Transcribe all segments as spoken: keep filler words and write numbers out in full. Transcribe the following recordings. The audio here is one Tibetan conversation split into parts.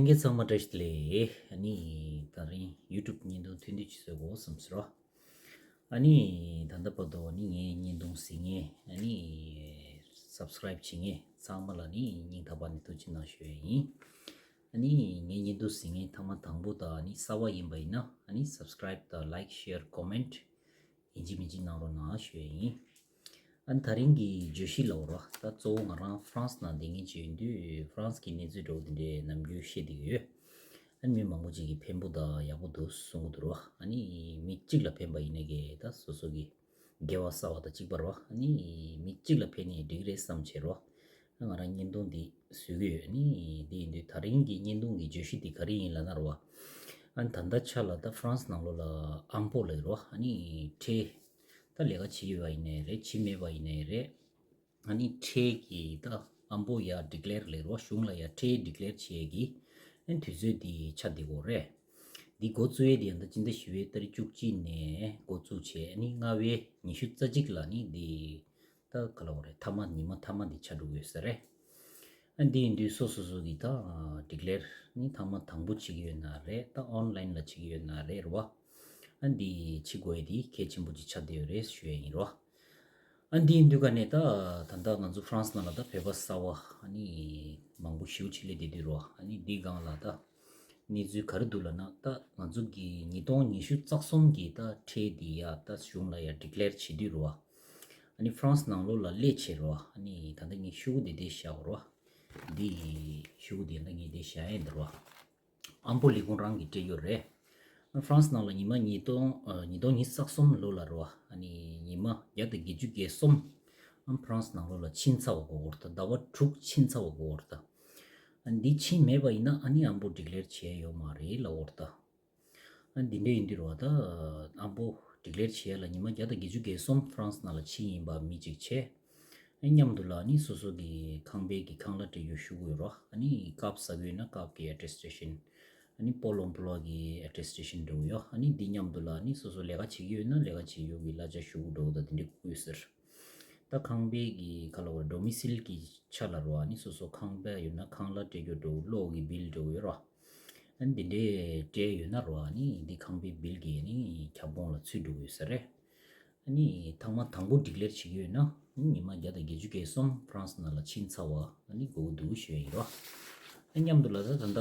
ལྷན་རྒྱས་ཚང་མ་བཀྲ་ཤིས་བདེ་ལེགས། ཨ་ནི་དེ་རིང་YouTube་བརྙན་ཐུང་ཐུང་ཐུང་ཅིག་བཟོ་དགོས་བསམ་སོང་ར། ཨ་ནི་ད་ལྟ་བར་དུ་ཨ་ནི་ངའི་བརྙན་ཐུང་གཟིགས་མཁན་ཨ་ནི་Subscribe་བྱེད་མཁན་ཚང་མ་ལ་ནི་སྙིང་ཐག་པ་ནས་ཐུགས་རྗེ་གནང་ཞུ་ཡ་ཡིན། ཨ་ནི་ངའི་བརྙན་ཐུང་གཟིགས་མཁན་ཐེངས་མ་དང་པོ་དང་ཨ་ནི་གསར་པ་ཡིན་པ་ཡིན་ན་ཨ་ནི་Subscribe་དང་Like Share Comment་ཡིན་གཅིག་མིན་གཅིག་གནང་རོགས་གནང་ཞུ་ཡ་ཡིན། ཨ་ནི་དེ་རིང་གི་བརྗོད་གཞི་ལབ་དགོས་རེད་བ། ད་གཙོ་བོ་ང་རང་ཧྥ་རན་སི་ནང་བསྡད་མཁན་ཅིག་ཡིན་དུས་ཧྥ་རན་སི་གི་གནས་ཚུལ་འདྲ་བོ་དེ་འདྲའི་ནམ་རྒྱུན་བཤད་བསྡད་ཀྱི་ཡོད། ཨ་ནི་མི་མང་པོ་ཅིག་གིས་ཕན་པོ་དང་ཡག་པོ་འདུག་གསུང་གི་འདུག་རེད་བ། ཨ་ནི་མི་གཅིག་ལ་ཕན་པ་ཡིན་ན་གི་ད་སོ་སོ་གི་དགེ་བ་བསགས་པ་དང་གཅིག་པ་རེད་བ། ཨ་ནི་མི་གཅིག་ལ་ཕན་ནའི་འགྲིག་རེད་བསམ་བྱས་རེད་བ། ང་རང་བརྙན་ཐུང་འདི་བཟོ་གི་ཡོད། ཨ་ནི་འདི་ཡིན་དུས་དེ་རིང་གི་བརྙན་ཐུང་གི་བརྗོད་གཞི་འདི་ག་རེ་ཡིན་ལབ་ན་རེད་བ། ཨ་ནི་ད་ལྟ་ཆ་ལ་ད་ཧྥ་རན་སི་ནང་ལོགས་ལ་ཨམ་པོ་ལབ་རེད་བ། ཨ་ནི་ཁྲལ། ད་ལས་ཀ་བྱེད་ཡོད་པ་ཡིན་ནའི་རེད། བྱེད་མེད་པ་ཡིན་ནའི་རེད། ཨ་ནི་ཁྲལ་གྱི་ད་ཨམ་པོ་ཡར་declare་ལབ་རེད་བ། གཞུང་ལ་ཡར་ཁྲལ་declare་བྱེད་ཡས་ཀྱི་ཨ་ནི་དུས་ཚོད་འདི་ཆགས་བསྡད་ཀྱི་ཡོད་རེད། འདི་འགོ་བཙུགས་ཡས་འདི་ཡང་ད་སྤྱི་ཟླ་བཞི་པའི་ཏ་རིག་བཅུ་གཅིག་ནས་འགོ་བཙུགས་བྱས། ཨ་ནི་ལྔ་པའི་ཉི་ཤུ་རྩ་གཅིག་ལ་ནི་འདི་ད་ག་ལབ་དགོས་རེད། ཐ་མ་ཉི་མ་ཐ་མ་འདི་ཆགས་འགྲོ་གི་ཡོད་ས་རེད། ཨ་འདི་ཡིན་དུས་སོ་སོ་སོ་གི་ད་declare་ནི་ཐེངས་མ་དང་པོ་བྱེད་ཀྱི་ཡོད་ན་རེད། ད་online་ལ་བྱེད་ཀྱི་ཡོད་ན་རེད་རེད་བ། ཨ་འདི་བྱེད་དགོས་ཡས་འདི་གལ་ཆེན་པོ་ཅིག་ཆགས་བསྡད་ཡོད་རེད་ཞུ་ཡས་ཡིན་རེད་བ། ཨ་འདི་ཡིན་དུས་ག་ནས་ད་ད་ལྟ་ང་ཚོ་ཧྥ་རན་སི་ནང་ལ་ད་བོད་པ་གསར་པ་ཨ་ནི་མང་པོ་ཞེ་པོ་ཅིག་སླེབས་བསྡད་དུས་རེད་བ། ཨ་ནི་འདི་སྒང་ལ་ད་གནས་ཚུལ་ག་རེ་འདུག་ལབ་ན། ད་ང་ཚོ་གི་ཉིས་སྟོང་ཉི་ཤུ་རྩ་གསུམ་གི་ད་ཁྲལ་འདི་ཡ་ད་གཞུང་ལ་ཡ་declare་བྱེད་དུས་རེད་བ། ཨ་ནི་ཧྥ་རན་སི་ནང་ལོགས་ལ་སླེབས་བྱས་རེད་བ། ཨ་ནི་ད་ལྟ་ངས་ཤོག་གུ་འདི་འདི་བཞག་རེད་བ། འདི་ཤོག་གུ་འདི་ལ་ངས་འདི་བཞག་ཡས་འདི་རེད་བ། ཨམ་པོ་ལས་ཁུངས་རང་གིས་སྤྲད་ཡོད་རེད། ཨ་ཧྥ་རན་སི་ནང་ལ་ཉི་མ་ཉིས་སྟོང་ཨ་ཉིས་སྟོང་ཉི་ཤུ་རྩ་གསུམ་ལོ་ལ་རེད་བ། ཨ་ནི་ཉི་མ་བརྒྱ་དང་བརྒྱད་ཅུ་གྱ་གསུམ་ཨ་ཧྥ་རན་སི་ནང་ལོགས་ལ་ཕྱིན་ཚར་བ་དགོས་རེད་ད། ཟླ་བ་དྲུག་ཕྱིན་ཚར་བ་དགོས་རེད་ད། ཨ་འདི་ཕྱིན་མེད་པ་ཡིན་ན་ཨ་ནི་ཨམ་པོ་declare་བྱས་ཡོད་མ་རེད་ལབ་ཡོད་རེད་ད། ཨ་འདི་འདྲ་ཡིན་དུས་རེད་བ། ད་ཨམ་པོ་declare་བྱེད་ཡ་ལ་ཉི་མ་བརྒྱ་དང་བརྒྱད་ཅུ་གྱ་གསུམ་ཧྥ་རན་སི་ནང་ལ་ཕྱིན་ཡིན་པ་མི་གཅིག་བྱས། ཨ་མཉམ་དུ་ལ་ནི་སོ་སོ་གི་ཁང་པའི་གི་ཁང་གླ་སྤྲད་རྒྱུ་ཤོག་གུ་ཡོད་རེད་བ། ཨ་ནི་ཀབ་ཟ་གི་ཡོད་ན་ཀབ་གི་attestation། ཨ་ནི་Pôle emploi་གི་attestation་འདྲ་བོ་ཡོད། ཨ་ནི་འདི་མཉམ་དུ་ལ་ནི་སོ་སོ་ལས་ཀ་བྱེད་ཀྱི་ཡོད་ན་ལས་ཀ་བྱེད་ཡོད་ཀྱི་གླ་ཆ་ཤོག་གུ་འདྲ་བོ་དང་དེ་འདྲ་བསྐུར་ཟེར། ད་ཁང་པའི་གི་ག་ལབ་དགོས་རེད། domicile་གི་ཆ་ལ་རེད་བ། ཨ་ནི་སོ་སོ་ཁང་པ་ཡོད་ན་ཁང་གླ་སྤྲད་རྒྱུ་འདྲ་བོ་གློག་གི་bill་འདྲ་བོ་ཡོད་རེད་བ། ཨ་ནི་འདི་འདྲའི་སྤྲད་ཡོད་ན་རོ། ཨ་ནི་འདི་ཁང་པའི་bill་གི་ཨ་ནི་ཁྱབ་ཁོངས་ལ་ཚུད་འགྲོ་གི་ཡོད་ས་རེད། ཨ་ནི་ཐེངས་མ་དང་པོ་declare་བྱེད་ཀྱི་ཡོད་ན་ཨ་ནི་ཉི་མ་བརྒྱ་དང་བརྒྱད་ཅུ་གྱ་གསུམ་ཧྥ་རན་སི་ནང་ལ་ཕྱིན་ཚར་བ་ཨ་ནི་དགོས་ཀྱི་འདུག་ཞུ་ཡ་ཡིན་རོ། ཨ་མཉམ་དུ་ལ་ད་ད་ལྟ་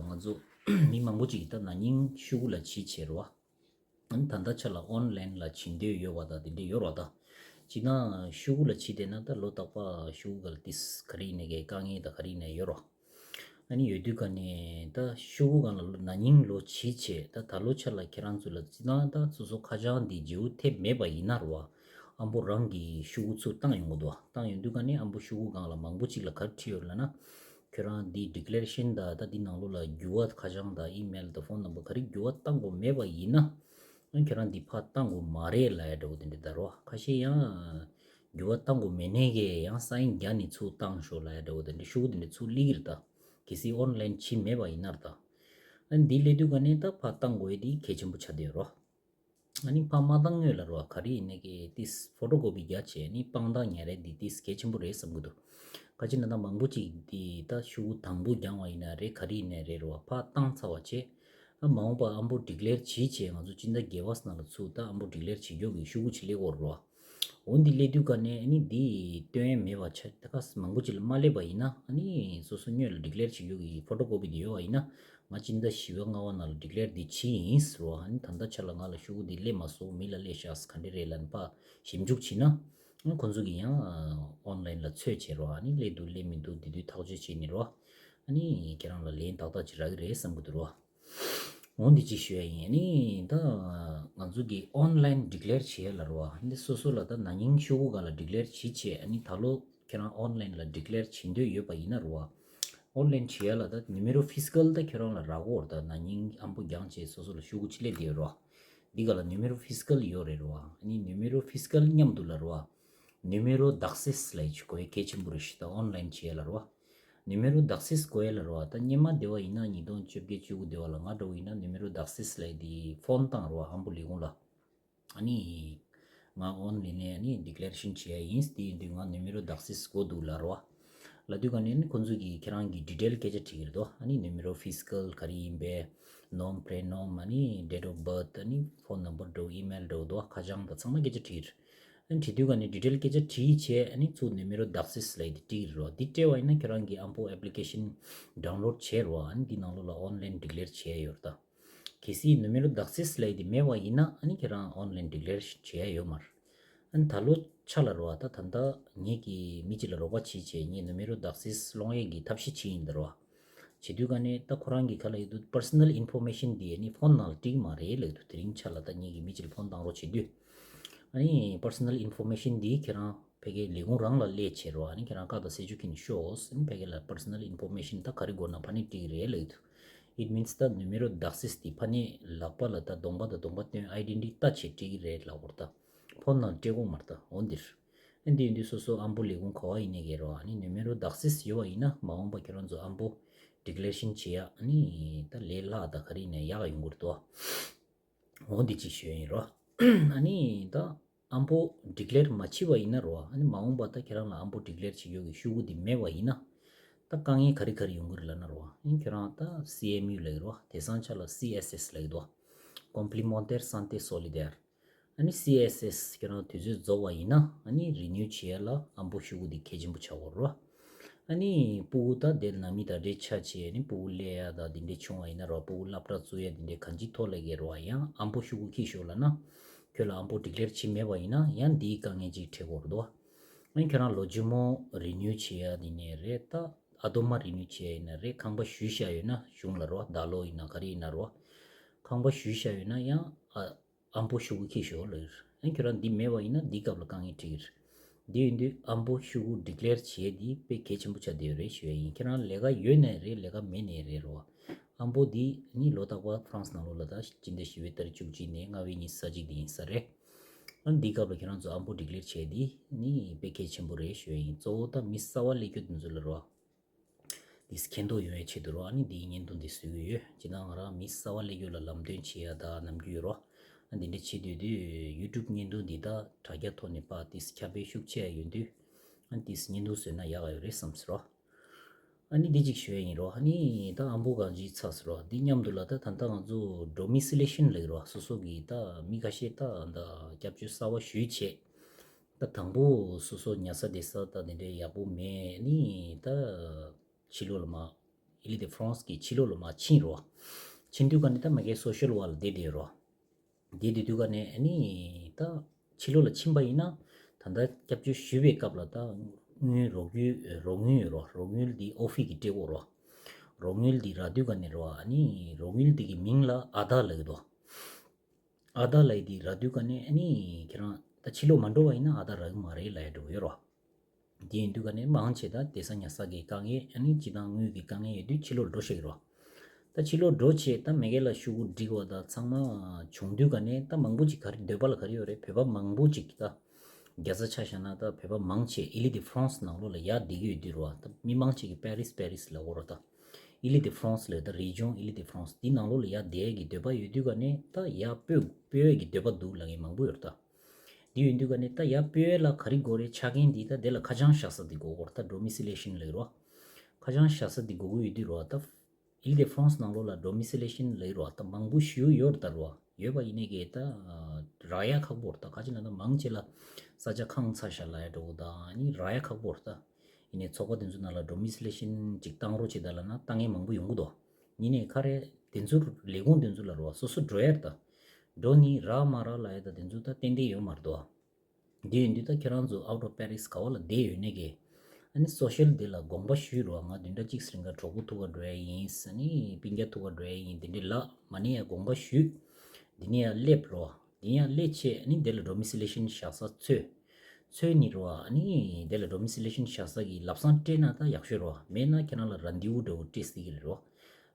ང་ཚོ་མི་མང་པོ་ཅིག་གིས་ད་ན་ནིང་ཤོག་གུ་ལ་བྱེད་བྱས་རོ། ཨ་ནི་ད་ལྟ་ཆ་ལ་online་ལ་བྱེད་འདོད་ཡོད་པ་དང་དེ་འདྲས་ཡོད་རོ། ད་བྱས་ན་ཤོག་གུ་ལ་བྱེད་བསྡད་ན་ད་ལོ་རྟག་པ་ཤོག་གུ་ག་ལ་ཏིས་ག་རེ་ཡིན་ནའི་གི་དཀའ་ངལ་དང་ག་རེ་ཡིན་ནའི་ཡོད་རོ། ཨ་ནི་ཡོད་དུས་ག་ནས་ད་ཤོག་གུ་སྒང་ལ་ན་ནིང་ལོ་བྱེད་བྱས་ད་ད་ལོ་ཆ་ལ་ཁྱེད་རང་ཚོ་ལ་བྱས་ན་ད་སོ་སོ་ཁ་བྱང་འདི་བརྗེ་པོ་ཐེབས་མེད་པ་ཡིན་ན་རོ། ཨ་ཨམ་པོ་རང་གི་ཤོག་གུ་ཚུར་བཏང་ཡོང་གི་འདུག་བ། བཏང་ཡོང་དུས་ག་ནས་ཨམ་པོ་ཤོག་གུ་སྒང་ལ་མང་པོ་ཅིག་ལ་ག་རེ་བྲིས་ཡོད་ལབ་ན། ཁྱོད་རང་འདི་declaration་དང་ད་འདི་ནང་ལོགས་ལ་འགྱུར་བ་ཁ་བྱང་དང་email་དང་phone number་ག་རེ་འགྱུར་བ་བཏང་དགོས་མེད་པ་ཡིན་ན། ཨ་ཁྱོད་རང་འདི་ཕར་བཏང་དགོས་མ་རེད་ལབ་ཡ་འདྲ་བོ་དེ་འདྲ་ད་རོ། ཁ་ཤས་ཡང་འགྱུར་བ་བཏང་དགོས་མེད་ནའི་གི་ཡང་sign་རྒྱག་ནས་ཚུར་བཏང་ཤོག་ལབ་ཡ་འདྲ་བོ་དེ་འདྲ་ཤོག་གུ་དེ་འདྲ་ཚུར་སླེབས་ཀྱི་རེད་ད། གལ་སྲིད་online་བྱེད་མེད་པ་ཡིན་ན་རེད་ད། ཨ་འདི་སླེབས་དུས་ག་ནས་ད་ཕར་བཏང་དགོས་ཡ་འདི་གལ་ཆེན་པོ་ཆགས་བསྡད་ཡོད་རོ། ཨ་ནི་ཕར་མ་བཏང་སྔོན་ལ་རོ་ག་རེ་ཡིན་ནའི་གི་ཏིས་photocopy་རྒྱག་བྱས་ནི་དཔང་རྟགས་ཉར་ཡ་འདི་ཏིས་གལ་ཆེན་པོ་རེད་བསམ་གི་འདུག་ག་ཅི་ན་ད་མང་པོ་ཅིག་འདི་ད་ཤོག་གུ་དང་པོ་རྒྱག་པ་ཡིན་ན་རེད། ག་རེ་ཡིན་ནའི་རེད་རོ། ཕར་བཏང་ཚར་བ་བྱས། ཨ་མ་འོངས་པ་ཨམ་པོ་declare་བྱེད་བྱས་ང་ཚོ་སྤྱི་ཟླ་བརྒྱད་པ་ནང་ལ་ཚུར་ད་ཨམ་པོ་declare་བྱེད་རྒྱུ་གི་ཤོག་གུ་ཅིག་སླེབས་ཀྱི་ཡོད་རོ། འོ་འདི་སླེབས་དུས་ག་ནས་ཨ་ནི་འདི་སྟོན་ཡ་མེད་པ་ཆ་ད་ག་མང་པོ་ཅིག་ལ་མ་སླེབས་པ་ཡིན་ན་ཨ་ནི་སོ་སོ་སྔོན་ལ་declare་བྱེད་རྒྱུ་གི་photocopy་འདི་ཡོད་པ་ཡིན་ན། ང་སྤྱི་ཟླ་བཞི་པ་ལྔ་པ་ནང་ལ་declare་འདི་བྱས་ཡིན་ཟེར་བ། ཨ་ནི་ད་ལྟ་ཆ་ལ་ང་ལ་ཤོག་གུ་འདི་སླེབས་མ་སོང་། མི་ལ་སླེབས་ཤག་ག་འདྲ་རེད་ལབ་ནས་ཕར་ཞིབ་འཇུག་བྱས་ན། ཨ་ཁོང་ཚོ་གིས་ཡང་online་ལ་འཚོལ་བྱས་རོ། ཨ་ནི་སླེབས་འདུག་སླེབས་མི་འདུག་འདི་དུས་ཐག་གཅོད་བྱས་ནས་རོ། ཨ་ནི་ཁྱེད་རང་ལ་ལན་ཏག་ཏག་ཅིག་རག་གི་རེད་བསམ་གི་འདུག་རོ། འོ་འདི་ཅིག་ཞུ་ཡ་ཡིན། ཨ་ནི་ད་ང་ཚོ་གིས་online་declare་བྱེད་ཡ་ལ་རོ། ཨ་ནི་སོ་སོ་ལ་ད་ན་ནིང་ཤོག་གུ་སྒང་ལ་declare་བྱེད་བྱས་ཨ་ནི་ད་ལོ་ཁྱེད་རང་online་ལ་declare་བྱེད་འདོད་ཡོད་པ་ཡིན་ན་རོ། online་བྱེད་ཡ་ལ་ད་numéro fiscal་ད་ཁྱེད་རང་ལ་རག་གི་ཡོད་རེད། ད་ན་ནིང་ཨམ་པོ་རྒྱག་བྱས་སོ་སོ་ལ་ཤོག་གུ་ཅིག་སླེབས་བསྡད་ཡོད་རོ། འདི་ག་ལ་numéro fiscal་ཡོད་རེད་རོ། ཨ་ནི་numéro fiscal་མཉམ་དུ་ལ་རོ། numéro d'accès་ལབ་ཅིག་དགོས་ཡ་གལ་ཆེན་པོ་རེད་ཤག་ད་online་བྱེད་ཡ་ལ་རོ། numéro d'accès་དགོས་ཡ་ལ་རོ། ད་སྔོན་མ་དེ་བ་ཡིན་ན་ཉིས་སྟོང་བཅོ་བརྒྱད་བཅུ་དགུ་དེ་བ་ལ་ང་འདྲ་བོ་ཡིན་ན་numéro d'accès་ལབ་ཡ་དེ་phone་བཏང་རོ་ཨམ་པོ་ལས་ཁུངས་ལ། ཨ་ནི་ང་online་ནས་ཨ་ནི་declaration་བྱེད་ཡ་ཡིན། དེ་ཡིན་དུས་ང་numéro d'accès་དགོས་འདུག་ལབ་རོ། ལབ་དུས་ག་ནས་ནི་ཁོང་ཚོ་གིས་ཁྱེད་རང་གི་ཌི་ཊེལ་སྐད་ཆ་དྲིས་ཀྱི་རེད་དོ། ཨ་ནི་ནུ་མེ་རོ་ཕི་ཛི་ཀལ་ག་རེ་ཡིན་པས། ནོམ་པྲེ་ནོམ། ཨ་ནི་ཌེ་ཊི་ཨོཕ་བྷར་ཐི། ཨ་ནི་ཕོན་ནམ་བར་འདྲ་བོ། ཨི་མེལ་འདྲ་བོ་འདུག་ཁ་བྱང་དང་ཚང་མ་སྐད་ཆ་དྲིས་ཀྱི་རེད། ཨ་ནི་དྲི་དུས་ག་ནས་ཌི་ཊེལ་སྐད་ཆ་དྲིས་བྱས། ཨ་ནི་ཚུར་ནུ་མེ་རོ་དག་སིས་ལབ་ཡས་དེ་སྤྲད་ཀྱི་རེད་བ། འདི་སྤྲད་པ་ཡིན་ན་ཁྱེད་རང་གི་ཨམ་པོ་ཨེབ་ལི་ཀེ་ཤན་ཌའུན་ལོཌ་བྱས་རེད་བ། ཨ་ནི་འདི་ནང་ལོགས་ལ་ཨོན་ལའིན་ཌི་ཀི་ལེར་བྱས་ཡོད་རེད་ད། གལ་སྲིད་ནུ་མེ་རོ་དག་སིས་ལབ་ཡས་དེ་མེད་པ་ཡིན་ན། ཨ་ནི་ཁྱེད་རང་ཨོན་ལའིན་ཌི་ཀི་ལེར་བྱས་ཡོད་མ་རེད། ཨ་ནི་ད་ལོ་ཆ་ལ་རེད་བ། ད་ད་ལྟ་ངེད་ཀྱིས་མི་གཅིག་ལ་རོགས་པ་བྱེད་བྱས། ངས་ནུ་མེ་རོ་དག་སིས་སློང་ཡས་ཀྱི་ཐབས་ཤེས་བྱེད་ཡིན་ད་རེད་བ། བྱེད་དུས་ག་ནས་ད་ཁོ་རང་གི་ཁ་ལ་ཡོད་དུས་པར་སོ་ནལ་ཨིན་ཕོར་མེ་ཤན་དེ་ནི་ཕོན་ནང་ལ་སྤྲད་ཀྱི་མ་རེད་ལབ་འདུག་དེ་རིང་ཆ་ལ་ད་ངེད་ཀྱིས་མི་གཅིག་ལ་ཕོན་བཏང་རོགས་བྱེད་དུས། ཨ་ནི་པར་སོ་ནལ་ཨིན་ཕོར་མེ་ཤན་དེ་ཁྱེད་རང་ཕ་གིའི་ལས་ཁུངས་རང་ལ་སླེབས་བྱས་རེད་བ། ཨ་ནི་ཁྱེད་རང་ཁ་ད་སེ་ཇུ་ཁིན་ཤོས། ཨ་ནི་ཕ་གི་ལ་པར་སོ་ནལ་ཨིན་ཕོར་མེ་ཤན་ད་ག་རེ་དགོས་ན་ཕ་ནི་སྤྲད་ཀྱི་རེད་ལབ་འདུག It means ད་ནུ་མེ་རོ་དག་སིས་དེ་ཕ་ནི་ལག་པ་ལ་ད་གདོང་པ་དང་གདོང་པ་སྟོན། ཨའི་ཌེན་ཊི་ཊི་ལྟ་བྱས་སྤྲད་ཀྱི་རེད་ལབ་ཀྱི་རེད་ད། ཕོན་ནང་སྤྲད་དགོས་མ་རེད་ད། འོ་འདིར། ཨ་འདི་ཡིན་དུས་སོ་སོ་ཨམ་པོ་ལས་ཁུངས་ག་བ་ཡིན་ནའི་གི་རེད་བ། ཨ་ནི་ནུ་མེ་རོ་དག་སིས་ཡོད་པ་ཡིན་ན། མ་འོངས་པ་ཁྱེད་རང་ཚོ་ཨམ་པོ་ཌི་ཀི་ལེ་རེ་ཤན་བྱེད་ཡ། ཨ་ནི་ད་ལས་སླ་དང་ག་རེ་ཡིན་ནའི་ཡག་ཡོང་གི་རེད་དོ། འོ་འདི་གཅིག་ཞུ་ཡ་ཡིན་རོ། ཨ་ནི་ད་ཨམ་པོ་ཌི་ཀི་ལེར་མ་བྱས་པ་ཡིན་ན་རོ། ཨ་ནི་མ་འོངས་པ་ད་ཁྱེད་རང་ལ་ཨམ་པོ་ཌི་ཀི་ལེར་བྱེད་ཡོད་ཀྱི་ཤོག་གུ་འདི་མེད་པ་ཡིན་ན། ད་དཀའ་ངལ་ག་རེ་ག་རེ་ཡོང་གི་རེད་ལབ་ན་རོ། ཨ་ནི་ཁྱེད་རང་ད་སི་ཨེམ་ཡུ་ལབ་ཀྱི་རོ། དེང་སང་ཆ་ལ་སི་ཨེས་ཨེས་ལབ་ཀྱི་འདུག Complémentaire Santé Solidaire། ཨ་ནི་སི་ཨེས་ཨེས་ཁྱེད་རང་དུས་ཚོད་རྫོགས་པ་ཡིན་ན། ཨ་ནི་རི་ནིའུ་བྱེད་ཡ་ལ་ཨམ་པོ་ཤོག་གུ་འདི་གལ་ཆེན་པོ་ཆགས་ཀྱི་ཡོད་རེད་བ། ཨ་ནི་ཕྲུ་གུ་ད་དེ་ནང་མི་དང་འདྲ་ཆགས་བྱས། ཨ་ནི་ཕྲུ་གུ་སླེབས་ཡ་ད་དེ་འདྲ་བྱུང་བ་ཡིན་ན་རོ། ཕྲུ་གུ་སློབ་གྲྭ་བཙུགས་ཡ་དེ་འདྲ་གང་ཅིའི་ཐོག་ལ་གི་རོ། ཡང་ཨམ་པོ་ཤོག་གུ་འཁྱེར་ཤོག་ལབ་ན། ཁྱོད་ལ་ཨམ་པོ་ཌི་ཀི་ལེར་བྱས་མེད་པ་ཡིན་ན། ཡང་འདིའི་དཀའ་ངལ་ཅིག་འཕྲད་ཀྱི་ཡོད་རེད་དོ། ཨ་ནི་ཁྱེད་རང་ལོ་རྒྱུས་མ་རི་ནིའུ་བྱེད་ཡ་དེ་ནས་རེད། ད་ཨ་དོ་མ་རི་ནིའུ་བྱེད་ཡ་ཡིན་ན་རེད། ཁང་པ་ཞུས་བཞག་ཡོད་ན་གཞུང་ལ་རོ། ད་ལོ་ཡིན་ན་ག་རེ་ཡིན་ན་རོ། ཁང་པ་ཞུས་བཞག་ཡོད་ན་ཡང་ཨ། ཨམ་པོ་ཤོག་གུ་འཁྱེར་ཤོག་ལབ་ཀྱི་རེད། ཨ་ནི་ཁྱོད་རང་འདི་མེད་པ་ཡིན་ན་འདིའི་སྐབས་ལ་དཀའ་ངལ་འཕྲད་ཀྱི་རེད། འདི་ཡིན་དུས་ཨམ་པོ་ཤོག་གུ་ཌི་ཀི་ལེར་བྱེད་ཡ་འདི་དཔེ་གལ་ཆེན་པོ་ཆགས་བསྡད་ཡོད་རེད་ཞུ་ཡ་ཡིན། ཁྱེད་རང་ལས་ཀ་ཡོད་ནའི་རེད། ལས་ཀ་མེད་ནའི་རེད་རོ། ཨམ་པོ་འདི་ནི་ལོ་རྟག་པར་ཧྥ་རན་སི་ནང་ལོགས་ལ་ད་སྤྱི་ཟླ་བཞི་པའི་ཏ་རིག་བཅུ་གཅིག་ནས་ལྔ་པའི་ཉི་ཤུ་རྩ་གཅིག་འདི་ཡིན་ས་རེད། ཨ་ནི་འདིའི་སྐབས་ལ་ཁྱེད་རང་ཚོ་ཨམ་པོ་ཌི་ཀི་ལེར་བྱེད་ཡ་འདི་ནི་དཔེ་གལ་ཆེན་པོ་རེད་ཞུ་ཡ་ཡིན། གཙོ་བོ་ད་མི་གསར་པ་སླེབས་རྒྱུ་དེ་ཚོ་ལ་རོ། འདི་མཁྱེན་རྟོགས་ཡོང་བའི་ཆེད་དུ་རོ། ཨ་ནི་འདིའི་བརྙན་ཐུང་འདི་བཟོ་གི་ཡོད། སྤྱིར་བཏང་ང་རང་མི་གསར་པ་སླེབས་རྒྱུ་ལ་ལམ་སྟོན་བྱེད་ཡ་ད་ནམ་རྒྱུན་ཡོད་རོ། ཨ་འདི་འདྲ་བྱེད་དུས་དུས་ཡུ་ཊུབ་བརྙན་ཐུང་འདི་ད་དྲ་རྒྱ་ཐོག་ནས་ཕར་ཏིས་ཁྱབ་སྤེལ་ཤུགས་ཆེ་ཡ་ཡོང་དུས། ཨ་ཏིས་བརྙན་ཐུང་བཟོས་ན་ཡག་ག་ཡོད་རེད་བསམ་སོང་རོ། ཨ་ནི་འདི་གཅིག་ཞུ་ཡ་ཡིན་རོ། ཨ་ནི་ད་ཨམ་པོ་གང་ཅིའི་ཚབ་སོང་རོ། འདི་མཉམ་དུ་ལ་ད་ད་ལྟ་ང་ཚོ་ཌོ་མི་སི་ལེ་ཤན་ལབ་ཀྱི་རོ། སོ་སོ་གི་ད་མི་ཁ་ཤས་ད་ད་སྐྱབས་བཅོལ་གསར་པ་ཞུས་བྱས། ད་དང་པོ་སོ་སོ་ཉལ་ས་བསྡད་ས་ད་དེ་འདྲའི་ཡག་པོ་མེད། ནི་ད་ཕྱི་ལོགས་ལ་མར་ཨི་ལི་དེ་ཧྥ་རན་སི་གི་ཕྱི་ལོགས་ལ་མར་ཕྱིན་རོ། ཕྱིན་དུས་ག་ནས་ད་མ་གི་སོ་ཤལ་ཝརཀ་ལ་བསྡད་བསྡད་རོ། བསྡད་བསྡད་དུས་ག་ནས་ནི་ད་ཕྱི་ལོགས་ལ་ཕྱིན་པ་ཡིན་ན། ད་ལྟ་སྐྱབས་བཅོལ་ཞུས་པའི་སྐབས་ལ་ད་དངུལ་རོགས་དངུལ་རོགས་དངུལ་ཡོད་རོ། རོགས་དངུལ་འདི་ཨོ་ཕི་གིས་སྤྲད་དགོས་རོ། རོགས་དངུལ་འདི་རག་དུས་ག་ནས་རོ། ནི་རོགས་དངུལ་འདི་གི་མིང་ལ་ཨ་དྷར་ལབ་ཀྱི་འདུག་ཨ་དྷར་ལབ་ཡས་འདི་རག་དུས་ག་ནས་ཨ་ནི་ཁྱེད་རང་ད་ཕྱི་ལོགས་མ་འགྲོ་བ་ཡིན་ན་ཨ་དྷར་རག་གི་མ་རེད་ལབ་ཡ་འདྲ་བོ་ཡོད་རོ། དེ་ཡིན་དུས་ག་ནས་མང་ཆེ་ད་བསྡད་ས་ཉལ་ས་གི་དཀའ་ངལ། ཨ་ནི་སྤྱིར་བཏང་དངུལ་གྱི་དཀའ་ངལ་ཡོད་དུས་ཕྱི་ལོགས་འགྲོ་ཤེས་ཀྱི་རོ། ད་ཕྱི་ལོགས་འགྲོ་བྱས་ད་མ་གི་ལ་ཤོག་གུ་སྒྲིག་པ་ད་ཚང་མ་བྱུང་དུས་ག་ནས་ད་མང་པོ་ཅིག་ག་རེ་འདོད་པ་ལ་ག་རེ་ཡོད་རེད། བོད་པ་མང་པོ་ཅིག་ད་རྒྱལ་ས་ཆ་བཞག་ན་ད་བོད་པ་མང་ཆེ་ཨི་ལི་དེ་ཧྥ་རན་སི་ནང་ལོགས་ལ་ཡར་བསྡད་ཀྱི་ཡོད་དུས་རོ། ད་མི་མང་ཆེ་གིས་པེ་རིས་པེ་རིས་ལབ་ཀྱི་ཡོད་རེད་ད། ཨི་ལི་དེ་ཧྥ་རན་སི་ལབ་ད་རི་ཇོན་ཨི་ལི་དེ་ཧྥ་རན་སི་འདི་ནང་ལོགས་ལ་ཡར་བསྡད་ཀྱི་འདོད་པ་ཡོད་དུས་ག་ནས་ད་ཡར་སྤོས་སྤོས་ཀྱི་འདོད་པ་འདུག་ལབ་མཁན་མང་པོ་ཡོད་རེད་ད། འདི་ཡོད་དུས་ག་ནས་ད་ཡར་སྤོས་ལ་ག་རེ་དགོས་རེད། ཆ་རྐྱེན་འདི་ད་དེ་ལ་ཁ་བྱང་བཞག་ས་འདི་དགོས་ཀྱི་ཡོད་རེད་ད། ཌོ་མི་སི་ལེ་ཤན་ལབ་ཀྱི་རེད་བ། ཁ་བྱང་བཞག་ས་འདི་དགོས་ཀྱི་ཡོད་དུས་རེད་བ། ད་ཨི་ལི་དེ་ཧྥ་རན་སི་ནང་ལོགས་ལ་ཌོ་མི་སི་ལེ་ཤན་ལབ་ཀྱི་རེད་བ། ད་མང་པོ་ཞིག་ཡོད་རེད་ད་རེད་བ། ཡོད་པ་ཡིན་ནའི་གི་ད་རག་ཡ་ཁག་པོ་རེད་ད། ག་ཅི་ལབ་ན་མང་ཆེ་ལ་ས་ཆ་ཁང་ཚ་ཤག་ལབ་ཡ་འདྲ་བོ་དང་ཨ་ནི་རག་ཡ་ཁག་པོ་རེད་ད། ཡིན་ནའི་ཚོགས་པ་དེ་ཚོ་ནང་ལ་ཌོ་མི་སི་ལེ་ཤན་ཅིག་བཏང་རོགས་བྱེད་ད་ལབ་ན་བཏང་མཁན་མང་པོ་ཡོང་གི་འདུག་ཡིན་ནའི་ག་རེ་དེ་ཚོ་ལས་ཁུངས་དེ་ཚོ་ལ་རེད་བ། སོ་སོ་འགྲོ་ཡ་རེད་ད། འགྲོ་ནི་རག་མ་རག་ལབ་ཡ་ད་དེ་ཚོ་ད་ཏན་ཏན་ཡོད་མ་རེད་དོ། འདི་ཡིན་དུས་ད་ཁྱེད་རང་ཚོ་out of Paris ག་བ་ལ་བསྡད་ཡོད་ནའི་གི། ཨ་ནི་སོ་ཤལ་དེ་ལ་དགོངས་པ་ཞུས་རོགས། ང་བདུན་ཕྲག་གཅིག་རིང་ག་གྲོགས་པོ་ཐུག་ག་འགྲོ་ཡ་ཡིན། ཨ་ནི་སྤུན་ཀྱག་ཐུག་ག་འགྲོ་ཡ་ཡིན། དེ་འདྲའི་ལབ་མ་ནས་ཡ་དགོངས་པ་ཞུས། འདི་ནས་ཡ་སླེབས་རོགས། འདི་ཡང་སླེབས་བྱས་ཨ་ནི་དེ་ལ་ཌོ་མི་སི་ལེ་ཤན་བཞག་ས་འཚོལ། འཚོལ་ནི་རོགས། ཨ་ནི་དེ་ལ་ཌོ་མི་སི་ལེ་ཤན་བཞག་ས་གི་ལམ་སང་སྤྲད་ན་ད་ཡག་ཤོས་རོགས། མེད་ན་ཁྱེད་རང་ལ་རན་དེ་བུ་འདྲ་བོ་སྤྲད་སྲིད་ཀྱི་རེད་རོགས།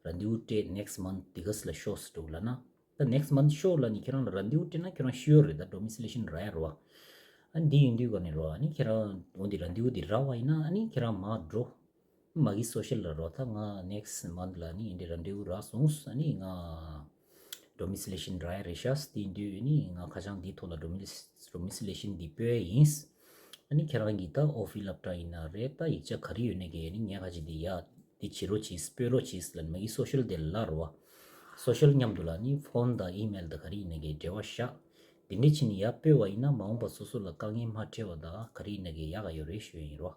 རན་དེ་བུ་སྤྲད་next month དེ་ག་ས་ལ་ཤོག་ཟེར་འདྲ་བོ་ལབ་ན། ད་next month ཤོག་ལབ་ནི་ཁྱེད་རང་ལ་རན་དེ་བུ་སྤྲད་ན་ཁྱེད་རང་ཤི་ཡོད་རེད། ད་ཌོ་མི་སི་ལེ་ཤན་རག་ཡ་རེད་བ། ཨ་ནི་འདི་ཡིན་དུས་ག་ནས་རེད་བ། ཨ་ནི་ཁྱེད་རང་འོ་འདི་རན་དེ་བུ་འདི་རག་པ་ཡིན་ན་ཨ་ནི་ཁྱེད་རང་མར་འགྲོ། མ་གི་སོ་ཤལ་ལ་རེད་བ། ད་ང་next month ལ་ཨ་ནི་འདི་རན་དེ་བུ་རག་སོང་། ཨ་ནི་ང་ཌོ་མི་སི་ལེ་ཤན་རག་ཡ་རེད་ཤག་དེ་ཡིན་དུས་ཨ་ནི་ང་ཁ་བྱང་འདིའི་ཐོག་ལ་ཌོ་མི་ཌོ་མི་སི་ལེ་ཤན་འདི་སྤོ་ཡ་ཡིན། ཨ་ནི་ཁྱེད་རང་གིས་ད་ཨོ་ཕི་སློབ་གྲྭ་ཡིན་ན་རེད། ད་ཡིག་ཆ་ག་རེ་ཡོད་ནའི་གི་ཨ་ནི་ངས་ཁ་ཅིག་འདི་ཡ་འདི་བྱེད་རོགས་གྱིས། སྤོས་རོགས་གྱིས་ལབ་ནས་མ་གི་སོ་ཤལ་དེ་ལ་རོ། སོ་ཤལ་མཉམ་དུ་ལ་ནི་ཕོན་དང་ཨི་མེལ་དང་ག་རེ་ཡིན་ནའི་གི་འབྲེལ་བ་བཞག་འདི་འདྲས་བྱས་ནས་ཡར་སྤོས་པ་ཡིན་ན་མ་འོངས་པ་སོ་སོ་ལ་དཀའ་ངལ་མ་འཕྲད་པ་དང་ག་རེ་ཡིན་ནའི་གི་ཡག་ག་ཡོད་རེད་ཞུ་ཡ་ཡིན་རོ།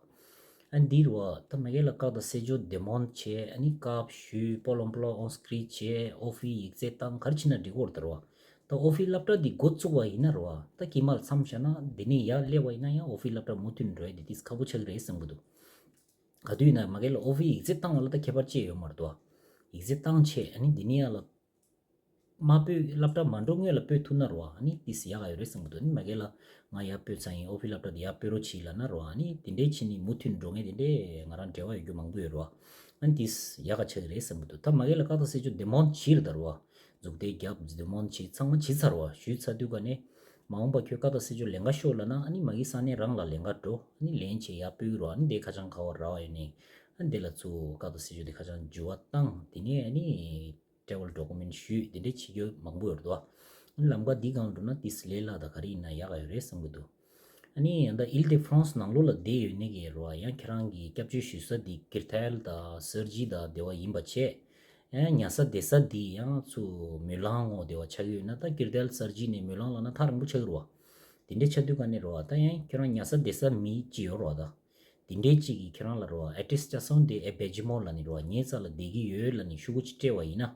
ཨ་འདི་རོ། ད་མ་གི་ལ་ཁག་དང་སེལ་ཅོག་བདེ་མོན་བྱས། ཨ་ནི་ཀབ་ཞུས། པོ་ལོམ་པོ་ལོ་ཨོན་སི་ཀྲི་བྱས། ཨོ་ཕི་ཡིག་ཚད་བཏང་། ག་རེ་བྱས་ན་འགྲིག་གི་རེད་ད་རོ། ད་ཨོ་ཕི་སློབ་གྲྭ་འདི་འགོ་བཙུགས་པ་ཡིན་ན་རོ། ད་དཀྱིལ་མ་ལ་མཚམས་བཞག་ན་འདི་ནས་ཡར་སླེབས་པ་ཡིན་ན་ཡང་ཨོ་ཕི་སློབ་གྲྭ་མུ་མཐུད་འགྲོ་ཡ་འདི་ཏིས་ཁག་པོ་ཆགས་ཀྱི་རེད་བསམ་གྱི་འདུག་ག་དུས་ཡིན་ན་མ་གི་ལ་ཨོ་ཕི་ཡིག་ཚད་བཏང་བ་ལ་ད་ཁྱད་པར་ཅི་ཡོད་མ་རེད་དོ། ཡིག་ཚད་བཏང་བྱས་ཨ་ནི་འདི་ནས་ཡར་ལ་མ་སྤོས། སློབ་གྲྭ་མ་འགྲོ་སྔོན་ལ་སྤོས་ཐུབ་ན་རོ། ཨ་ནི་ཏིས་ཡག་ག་ཡོད་རེད་བསམ་གྱི་འདུག་ཨ་ནི་མ་གི་ལ་ང་ཡར་སྤོས་ཚར་ཡིན། ཨོ་ཕི་སློབ་གྲྭ་འདི་ཡར་སྤོས་རོགས་གྱིས་ལབ་ན་རོ། ཨ་ནི་དེ་འདྲས་བྱས་ནས་མུ་མཐུད་འགྲོ་མཁན་དེ་འདྲས་ང་རང་འབྲེལ་བ་ཡོད་རྒྱུ་མང་པོ་ཡོད་རོ། ཨ་ནི་ཏིས་ཡག་ག་ཆགས་ཀྱི་རེད་བསམ་གྱི་འདུག་ད་མ་གི་ལ་ཁག་དང་སེལ་ཅོག་བདེ་མོན་བྱས་རེད་ད་རོ། མཛུབ་ཐེལ་རྒྱབ། བདེ་མོན་བྱས། ཚང་མ་བྱས་ཚར་རོ། ཞུས་ཚར་དུས་ག་ནས་མ་འོངས་པ་ཁྱོད་ཁག་དང་སེལ་ཅོག་ལེན་ག་ཤོག་ལབ་ན་ཨ་ནི་མ་གི་ས་གནས་རང་ལ་ལེན་ག་འགྲོ། ཨ་ནི་ལེན་བྱས་ཡར་སྤོས་རོ། ཨ་ནི་དེ་ཁ་བྱང་ག་པར་རག་པ་ཡོད་ནའི་ཨ་ནི་དེ་ལ་ཚུར་ཁག་དང་སེལ་ཅོག་དེ་ཁ་བྱང་འགྱུར་བ་བཏང་། དེ་ནས་ཨ་ནི་ཊེ་རེ་ཝལ་ཌོ་ཀུ་མེན་ཊི་ཞུས། དེ་འདྲས་བྱེད་རྒྱུ་མང་པོ་ཡོད་རེད་དོ། ཨ་ནི་ལམ་ཁ་འདི་སྒང་འགྲོ་ན་ཏིས་ལས་སླ་དང་ག་རེ་ཡིན་ན་ཡག་ག་ཡོད་རེད་བསམ་གྱི་འདུག་ཨ་ནི་ད་ཨིལ་ཏེ་ཧྥ་རན་སི་ནང་ལོགས་ལ་བསྡད་ཡོད་ནའི་གི་རོ། ཡང་ཁྱེད་རང་གི་སྐྱབས་བཅོལ་ཞུ་ས་འདི་ཀིར་ཐལ་དང་སར་ཇི་དང་དེ་བ་ཡིན་པ་བྱས། ཡང་ཉལ་ས་བསྡད་ས་འདི་ཡང་ཚུར་མུ་ལང་ངོ་དེ་བ་ཆགས་ཀྱི་ཡོད་ན། ད་ཀིར་ཐལ་སར་ཇི་ནས་མུ་ལང་ལབ་ན་ཐག་རིང་པོ་ཆགས་ཀྱི་རེད་བ། དེ་འདྲས་ཆགས་དུས་ག་ནས་རོ། ད་ཡང་ཁྱེད་རང་ཉལ་ས་བསྡད་ས་མི་ཅིག་ཡོད་རོ་ད། དེ་འདྲས་ཅིག་གིས་ཁྱེད་རང་ལ་རོ། ཨེ་ཊེ་སི་ཊེ་ཤོན་དེ་ཨེ་བེ་ཇི་མོ་ལབ་ནི་རོ། ངའི་རྩ་ལ་བསྡད་ཀྱི་ཡོད་ལབ་ནི་ཤོག་གུ་ཅིག་སྤྲད་པ་ཡིན་ན།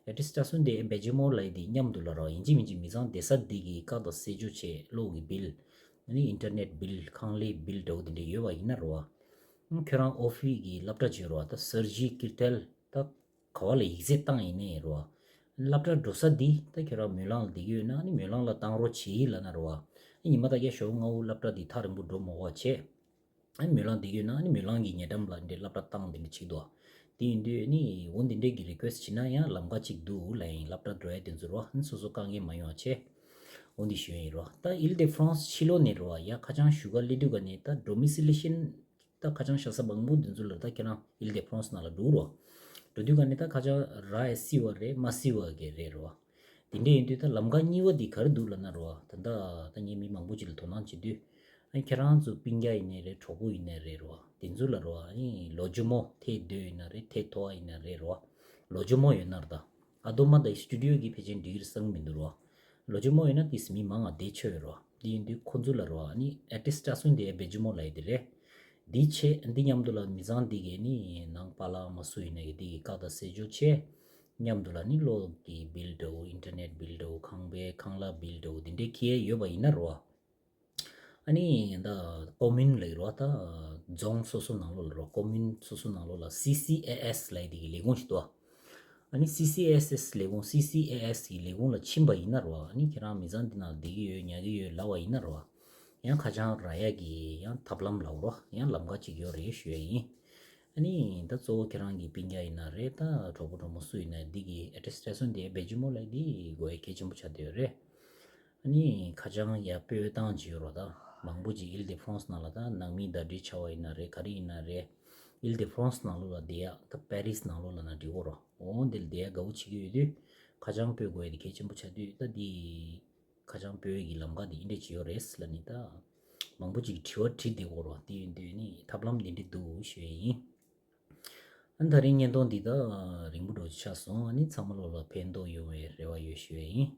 ཨེ་ཊེ་སི་ཊེ་ཤོན་དེ་ཨེ་བེ་ཇི་མོ་ལབ་ཡ་དེ་མཉམ་དུ་ལ་རོ། ཡིན་གཅིག་མིན་གཅིག་མི་ཚང་བསྡད་ས་འདི་གི་ཁག་དང་སེལ་ཅོག་བྱས། གློག་གི་བིལ། ཨ་ནི་ཨིན་ཊར་ནེཊ་བིལ། ཁང་གླའི་བིལ་འདྲ་བོ་དེ་འདྲས་ཡོད་པ་ཡིན་ན་རོ། ཨ་ཁྱོད་རང་ཨོ་ཕི་གི་སློབ་གྲྭ་བྱས་རོ། ད་སར་ཇི་ཀིར་ཐལ་ད་ག་པ་ལ་ཡིག་ཚད་བཏང་ཡིན་ནའི་རོ། སློབ་གྲྭ་འགྲོ་ས་འདི་ད་ཁྱོད་རང་མུ་ལང་ལ་བསྡད་ཀྱི་ཡོད་ན་ཨ་ནི་མུ་ལང་ལ་བཏང་རོགས་བྱེད་ལབ་ན་རོ། ཨ་ཉི་མ་ད་རྒྱ་ཞོགས་སྔ་པོ་སློབ་གྲྭ་འདི་ཐག་རིང་པོ་འགྲོ་མ་དགོས་པ་བྱས། ཨ་ནི་མུ་ལང་བསྡད་ཀྱི་ཡོད་ན་ཨ་ནི་མུ་ལང་གི་ཉེ་འགྲམ་ལ་འདི་སློབ་གྲྭ་བཏང་འདི་འདྲ་བྱེད་འདུག་དེ་ཡིན་དུས་ཨ་ནི་འོ་འདི་འདྲས་ཀྱི་རི་ཀུ་ཨེ་སི་བྱེད་ན་ཡང་ལམ་ཁ་ཅིག་འདུག་ལབ་ཡིན། སློབ་གྲྭ་འགྲོ་ཡ་དེ་ཚོ་རོ། ཨ་ནི་སོ་སོ་དཀའ་ངལ་མ་ཡོང་བ་བྱས། འོ་འདི་ཞུ་ཡ་ཡིན་རོ། ད་ཨིལ་ཏེ་ཧྥ་རན་སི་ཕྱི་ལོགས་ནས་རོ། ཡ་ཁ་བྱང་ཞུ་ག་སླེབས་དུས་ག་ནས་ད་ཌོ་མི་སི་ལེ་ཤན་ད་ཁ་བྱང་བཞག་ས་མང་པོ་འདི་ཚོ་ལ་ད་ཁྱེད་རང་ཨིལ་ཏེ་ཧྥ་རན་སི་ནང་ལ་འགྲོ་རོ། འགྲོ་དུས་ག་ནས་ད་ཁ་བྱང་རག་ཡ་སྲིད་པ་རེད་མ་སྲིད་པ་གི་རེད་རོ། དེ་འདྲས་ཡིན་དུས་ད་ལམ་ཁ་གཉིས་པ་འདི་ག་རེ་འདུག་ལབ་ན་རོ། ད་ད་ད་ངས་མི་མང་པོ་ཅིག་ལ་དོ་སྣང་བྱེད་དུས། ཨ་ཁྱེད་རང་ཚོ་སྤུན་ཀྱག་ཡིན་ནའི་རེད། གྲོགས་པོ་ཡིན་ནའི་རེད་རོ། དེ་ཚོ་ལ་རོ། ཨ་ནི་ལོ་ཇོ་མོ་ཐད་སྡོད་ཡིན་ན་རེད། ཐད་མཐོ་བ་ཡིན་ན་རེད་རོ། ལོ་ཇོ་མོ་ཡོད་ན་ར་ད། ཨ་དོ་མ་ད་སི་ཊུ་ཌི་ཡོ་གི་ཕལ་ཆེར་འགྲིག་གི་རེད་བསམ་གྱི་མི་འདུག་རོ། ལོ་ཇོ་མོ་ཡོད་ན་ཏིས་མི་མང་ང་བསྡད་ཆོག་ཡོད་རོ། དེ་ཡིན་དུས་ཁོ་ཚོ་ལ་རོ། ཨ་ནི་ཨེ་ཊེ་སི་ཊེ་ཤོན་དེ་ཨེ་བེ་ཇི་མོ་ལབ་ཡ་དེ་རེད། འདི་བྱས་འདི་མཉམ་དུ་ལ་མི་ཚང་འདི་གས་ནི་ནང་པ་ལགས་མ་སུ་ཡིན་ནའི་འདི་གི་ཁག་དང་སེལ་ཅོག་བྱས། མཉམ་དུ་ལ་ནི་གློག་གི་བིལ་འདྲ་བོ། ཨིན་ཊར་ནེཊ་བིལ་འདྲ་བོ། ཁང་པའི་ཁང་གླ་བིལ་འདྲ་བོ་འདི་འདྲས་འཁྱེར་ཡ་ཡོད་པ་ཡིན་ན་རོ། ཨ་ནི་ད་ཀོ་མུན་ལབ་ཀྱི་རོ། ད་རྫོང་སོ་སོ་ནང་ལོགས་ལ་རོ། ཀོ་མུན་སོ་སོ་ནང་ལོགས་ལ་སི་སི་ཨེ་ཨེས་ལབ་ཡ་འདི་གི་ལས་ཁུངས་ཤིག་འདུག་ཨ་ནི་སི་སི་ཨེ་ཨེས་ལས་ཁུངས། སི་སི་ཨེ་ཨེས་ཀྱི་ལས་ཁུངས་ལ་ཕྱིན་པ་ཡིན་ན་རོ། ཨ་ནི་ཁྱེད་རང་མི་ཚང་འདི་ནང་བསྡད་ཀྱི་ཡོད་ཉལ་གྱི་ཡོད་ལབ་པ་ཡིན་ན་རོ། ཡང་ཁ་བྱང་རག་ཡ་གི་ཡང་ཐབས་ལམ་ལབ་རོ། ཡང་ལམ་ཁ་ཅིག་ཡོད་རེད་ཞུ་ཡ་ཡིན། ཨ་ནི་ད་གཙོ་བོ་ཁྱེད་རང་གི་སྤུན་ཀྱག་ཡིན་ན་རེད། ད་གྲོགས་པོ་གྲོགས་མོ་སུ་ཡིན་ན་འདི་གི་ཨེ་ཊེ་སི་ཊེ་ཤོན་དེ་ཨེ་བེ་ཇི་མོ་ལབ་ཡ་འདི་དགོས་ཡ་གལ་ཆེན་པོ་ཆགས་བསྡད་ཡོད་རེད། ཨ་ནི་ཁ་བྱང་ཡར་སྤོས་སྟངས་ཅིག་ཡོད་རོ། ད་མང་པོ་ཅིག་ཨིལ་ཏེ་ཧྥ་རན་སི་ནང་ལ་ད་ནང་མི་ཟླ་སྒྲིལ་བྱ་བ་ཡིན་ན་རེད། ག་རེ་ཡིན་ན་རེད། ཨིལ་ཏེ་ཧྥ་རན་སི་ནང་ལོགས་ལ་བསྡད་ཡ། ད་པེ་རིས་ནང་ལོགས་ལ་ན་འགྲིག་གོ་རོ། འོ་འདི་ལ་བསྡད་ཡ་དགའ་བོ་བྱེད་ཀྱི་ཡོད་དུས་ཁ་བྱང་སྤོས་དགོས་ཡ་དེ་གལ་ཆེན་པོ་ཆགས་དུས། ད་འདི་ཁ་བྱང་སྤོས་ཀྱི་ལམ་ཁ་འདི་འདི་འདྲས་ཅིག་ཡོད་རེད་ལབ་ནི་ད་མང་པོ་ཅིག་དྲི་བ་དྲིས་བསྡད་གོ་རོ། དེ་ཡིན་དུས་ནི་ཐབས་ལམ་འདི་འདྲས་འདུག་ཞུ་ཡ་ཡིན། ཨ་ནི་ད་རིང་བརྙན་ཐུང་འདི་ད་རིང་པོ་འགྲོ་ཆགས་སོང་། ཨ་ནི་ཚང་མ་ལོ་ལ་ཕན་ཐོགས་ཡོང་བའི་རེ་བ་ཡོད་ཞུ་ཡ་ཡིན།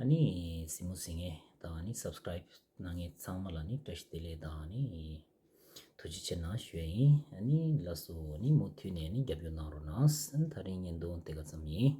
ཨ་ནི་གཟིགས་མོ་གཟིགས་མཁན་དང་ཨ་ནི་སབ་སི་ཀ་རེབ་གནང་མཁན་ཚང་མ་ལ་ནི་བཀྲ་ཤིས་བདེ་ལེགས་དང་ཨ་ནི་ཐུགས་རྗེ་ཆེ་གནང་ཞུ་ཡ་ཡིན། ཨ་ནི་ལགས་སོ། ཨ་ནི་མུ་མཐུད་ནས་ནི་རྒྱབ་སྐྱོར་གནང་རོགས་གནང་། ཨ་ནི་ད་རིང་བརྙན་ཐུང་དེ་ག་ཙམ་ཡིན།